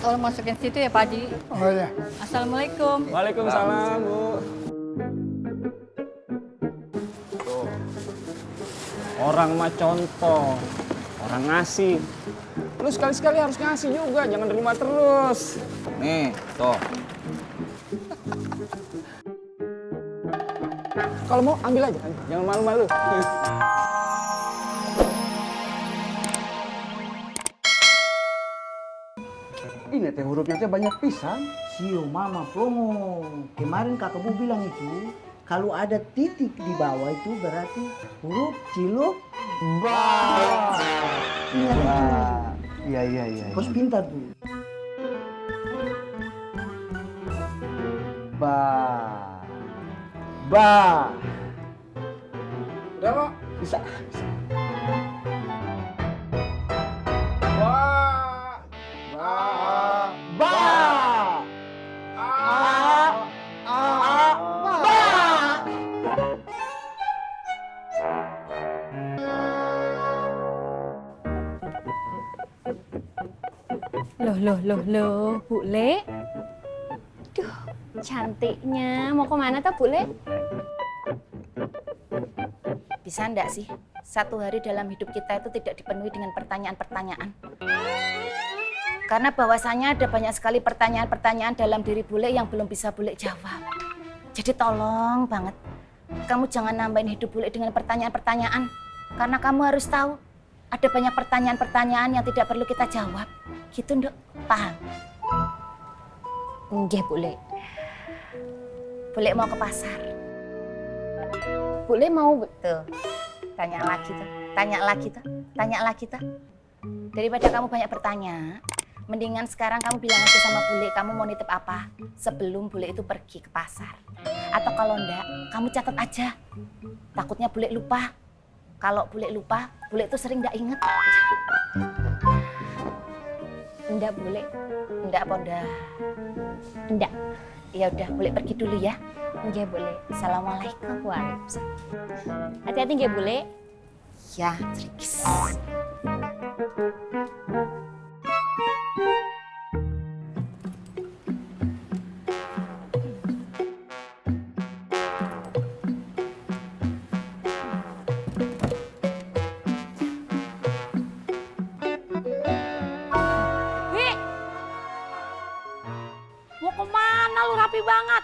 Tolong masukin situ ya Pak Haji. Oh ya. Assalamualaikum. Waalaikumsalam, Bu. Tuh. Orang mah contoh, orang ngasih. Lu sekali-sekali harus ngasih juga, jangan terima terus. Nih, tuh. Kalau mau ambil aja, jangan malu-malu. Ini teh hurufnya teh banyak pisan. Sio mama promo. Kemarin kakakmu bilang itu kalau ada titik di bawah itu berarti huruf ciluk ba. Ingat itu. Iya. Kos pintar tuh. Ba. Ba. Udah, Pak? Bisa. Loh, Bu Le. Duh, cantiknya. Mau kemana tuh, Bu Le? Bisa enggak sih, satu hari dalam hidup kita itu tidak dipenuhi dengan pertanyaan-pertanyaan? Karena bahwasanya ada banyak sekali pertanyaan-pertanyaan dalam diri Bule yang belum bisa Bule jawab. Jadi tolong banget, kamu jangan nambahin hidup Bule dengan pertanyaan-pertanyaan. Karena kamu harus tahu, ada banyak pertanyaan-pertanyaan yang tidak perlu kita jawab. Gitu, Nduk. Paham? Nggih, Bu Le. Bule mau ke pasar. Bu Le mau Tuh, tanya lagi tuh. Daripada kamu banyak bertanya, mendingan sekarang kamu bilang aja sama Bule kamu mau nitip apa sebelum Bule itu pergi ke pasar. Atau kalau enggak, kamu catat aja. Takutnya Bule lupa. Kalau Bule lupa, Bule itu sering enggak inget. Enggak, Bu Le. Enggak apa enggak? Enggak. Ya udah, Bule pergi dulu ya. Nggih, Bu Le. Assalamualaikum. Waalaikumsalam. Hati-hati nggih, Bu Le. Ya, Trikis. Mau kemana lu rapi banget?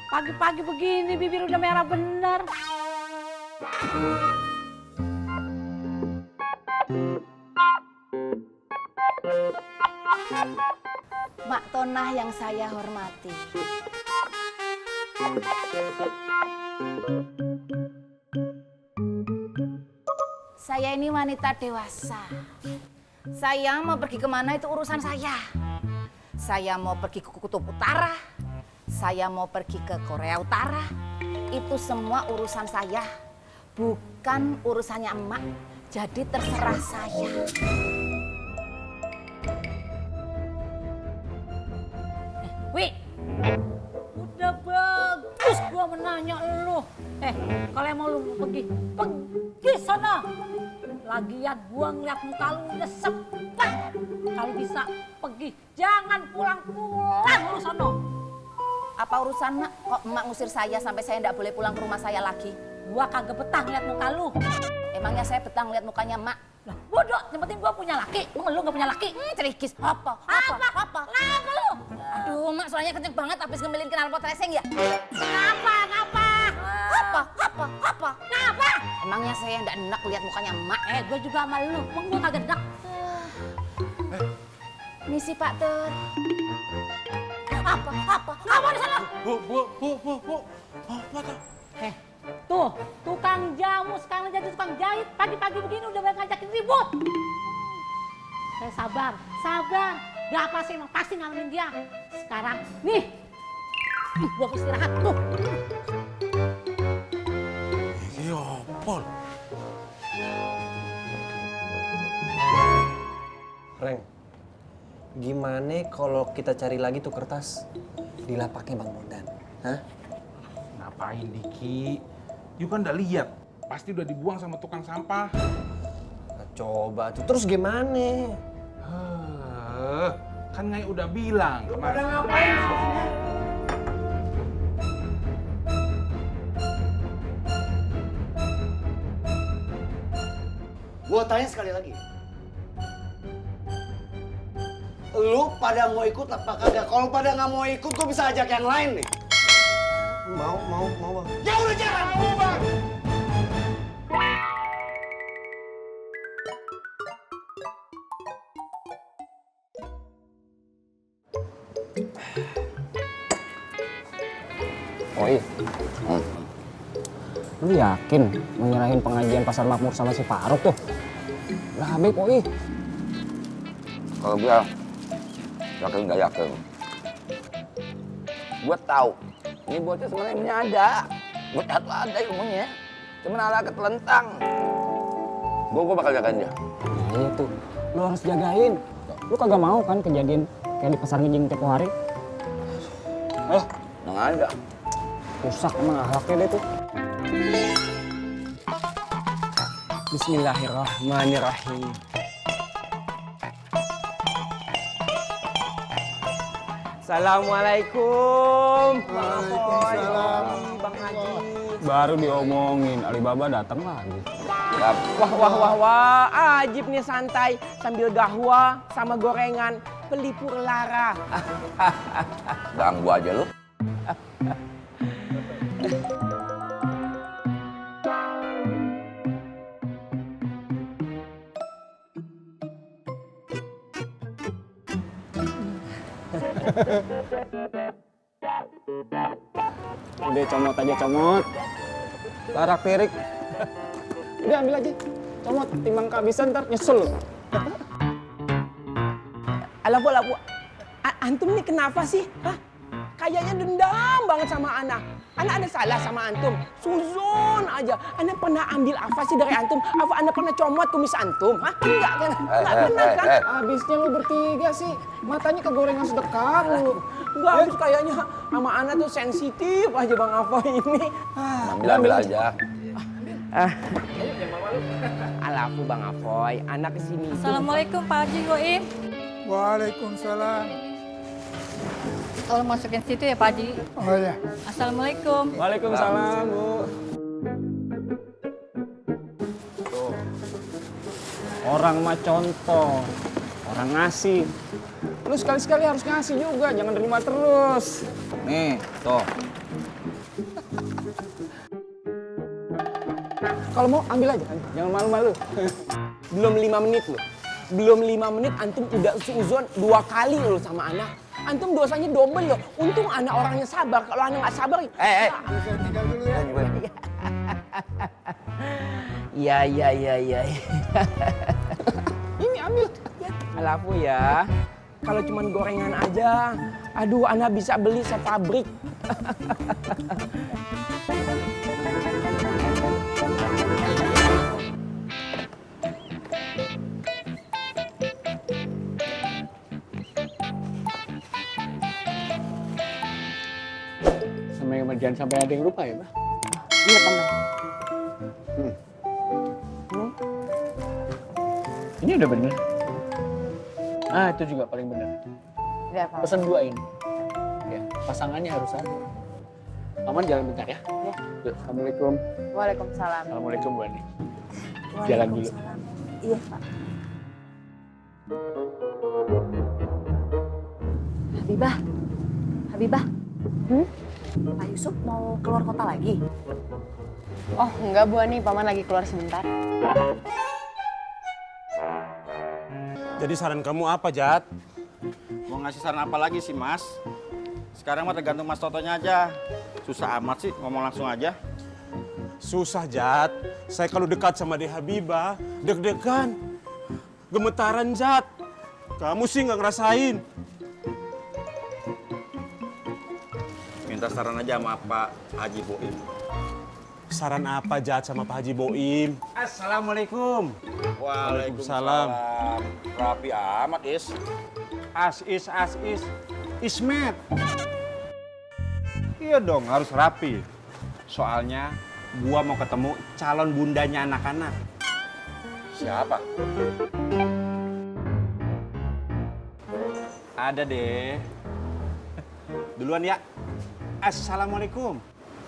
Pagi-pagi begini bibir udah merah bener. Mak Tonah yang saya hormati. Saya ini wanita dewasa. Saya mau pergi kemana itu urusan saya. Saya mau pergi ke Kutub Utara. Saya mau pergi ke Korea Utara. Itu semua urusan saya. Bukan urusannya emak. Jadi terserah saya. Wi, udah bagus gua menanya lu. Kalau emang lu mau pergi sana. Lagian gua ngeliat muka lu udah sepet. Kalau bisa pergi, jangan pulang-pulang lu sana. Apa urusan mak? Kok emak ngusir saya sampai saya nggak boleh pulang ke rumah saya lagi? Gua kagak betah ngeliat muka lu. Emangnya saya betah ngeliat mukanya emak? Lah, bodoh, yang penting gua punya laki. Lu nggak punya laki? Trikis. Apa? Apa lu? Aduh, mak soalnya kenceng banget habis ngemilin knalpot racing ya. Kenapa? Kenapa? Emangnya saya nggak enak lihat mukanya emak? Gua juga sama lu. Emang gua kagak enak. Misi Pak Tur. Apa? Apa di sana? Bu. Apa tuh? Tuh, tukang jamu sekarang jadi tukang jahit. Pagi-pagi begini udah banyak ngajakin ribut. Saya sabar. Gak apa sih, emang pasti ngalamin dia. Sekarang, nih. Gua istirahat, tuh. Iya, Pol. Reng, gimana kalau kita cari lagi tuh kertas di lapaknya Bang Bondan? Hah? Ngapain, Diki? You kan udah lihat, pasti udah dibuang sama tukang sampah. Nah, coba tuh, terus gimana? Kan Ngai udah bilang kemarin. Pada ngapain sih? Gua tanya sekali lagi. Lu pada mau ikut apa kagak? Kalau pada nggak mau ikut, gua bisa ajak yang lain nih. Mau bang. Ya udah jangan mau bang. Oh iya. Lu yakin mau nyerahin pengajian pasar makmur sama si Faruk tuh? Lah Habib, Oi. Kalau gue yakin nggak yakin. Gue tahu ini bocah sebenarnya ilmunya ada. Bocah tuh ada ilmunya. Cuman ala ketelentang. Gue bakal jagain dia. Nah, iya tuh. Lu harus jagain. Lu kagak mau kan kejadian kayak di pasar ngejing tempo hari? Nggak ada. Rusak emang akhlaknya dia tuh. Bismillahirrahmanirrahim. Assalamualaikum. Waalaikumsalam. Bang Haji. Baru diomongin, Alibaba datang lagi. Yap. Wah, ajib nih santai sambil gahwa sama gorengan pelipur lara. Ganggu aja lu. Udah comot aja comot. Larak tirik. Udah ambil aja. Comot, timbang kehabisan ntar nyesel. Alapu. Antum nih kenapa sih? Hah? Kayaknya dendam banget sama Ana. Ana ada salah sama antum. Suzon aja. Ana pernah ambil apa sih dari antum? Apa Ana pernah comot kumis antum? Hah? Enggak kan? Enggak pernah kan? Habisnya lu bertiga sih. Matanya kegorengan sedekap lu. Enggak habis kayaknya sama Ana tuh sensitif aja Bang Afo ini. Ambil aja. Alafu Bang Afoy, anak kesini. Assalamualaikum Pak Haji Goim. Waalaikumsalam. Tolong masukin situ ya Pak Haji. Oh ya. Assalamualaikum. Waalaikumsalam, Bu. Tuh. Orang mah contoh, orang ngasih. Lu sekali-sekali harus ngasih juga, jangan terima terus. Nih, tuh. Kalau mau ambil aja, jangan malu-malu. Belum 5 menit loh. Belum 5 menit antum udah seuzon 2 kali loh sama anak. Antum dosanya double loh. Untung anak orangnya sabar. Kalau anak nggak sabar, Bisa tinggal dulu ya. Iya. Ini ambil. Alafu ya. Kalau cuman gorengan aja, aduh anak bisa beli sepabrik. Jangan sampai ada yang lupa ya, Pak. Iya teman. Ini udah bener. Ah, itu juga paling bener. Pesan 2 ini. Ya, pasangannya harus satu. Aman jalan bentar ya. Ya. Assalamualaikum. Waalaikumsalam. Assalamualaikum Bu Ani. Jalan dulu. Iya Pak. Habibah. Pak Yusuf mau keluar kota lagi? Oh enggak Bu Ani, Paman lagi keluar sebentar. Jadi saran kamu apa, Jat? Mau ngasih saran apa lagi sih, Mas? Sekarang mah tergantung Mas Totonya aja. Susah amat sih, ngomong langsung aja. Susah, Jat. Saya kalau dekat sama Deh Habibah, deg-degan. Gemetaran, Jat. Kamu sih nggak ngerasain. Minta saran aja sama Pak Haji Boim. Saran apa, Jat, sama Pak Haji Boim? Assalamualaikum. Waalaikumsalam. Rapi amat, Is. As is. Ismet. Iya dong, harus rapi. Soalnya gua mau ketemu calon bundanya anak-anak. Siapa? Ada deh. Duluan ya. Assalamualaikum.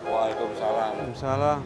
Waalaikumsalam. Waalaikumsalam.